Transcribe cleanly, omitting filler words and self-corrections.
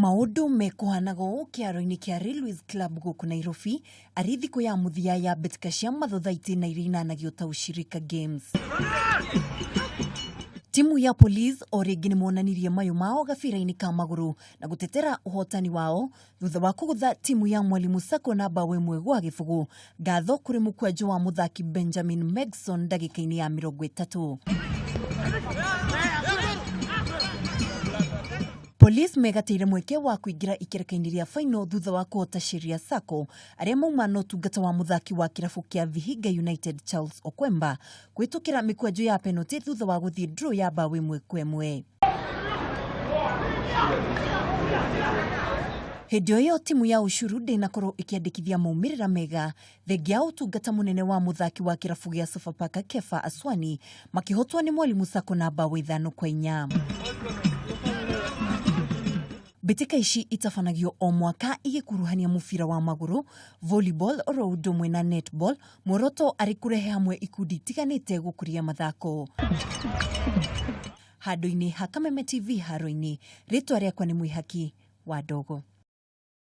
Maũndũ mekũhanaga ũũ kĩharo-inĩ kĩa Railways Club gũkũ Nairobi arĩ thikũ ya mũthia ya mbĩtĩka cia mathothaitĩ na iria inanagio ta Ushirika Games. Timu ya Police o rĩngĩ nĩ monanirie mayũ mao gabira-inĩ ka magũrũ na gũtetera ũhotani wao thutha wa kũgũtha timu ya Mwalimu Sacco na mbaũ ĩmwe gwa gĩbũgũ. Ngatho kũrĩ mũkwanjũ wa mũthaki Benjamin Megson ndagĩka-inĩ ya 30. Police megatĩire mweke wa kũingĩra ikereka-inĩ rĩa final thutha wa kũhota Sheria Sacco arĩa mauma na ũtungata wa mũthaki wa kĩrabu kĩa Vihiga United Charles Okwemba kũhĩtũkĩra mĩkwanjũ ya penalty thutha wa gũthiĩ draw ya mbaũ 1-1. Hĩndĩ o ĩyo timu ya Ushuru ndĩnakorwo ĩkĩandĩkithia maumĩrĩra mega thengia ya ũtungata mũnene wa mũthaki wa kĩrabu gĩa Sofapaka Kefa Aswani makĩhotwo nĩ Mwalimu Sacco na mbaũ 5-4. Mbĩtĩka ici itabanagio o mwaka igĩkuruhania mũbira wa magũrũ, volleyball oro ũndũ ũmwe na netball, muoroto arĩ kũrehe hamwe ikundi itiganĩte gũkũria mathako. Handũ-inĩ ha Kameme TV haro-inĩ, rĩtwa rĩakwa nĩ Mwĩhaki wa Ndogo.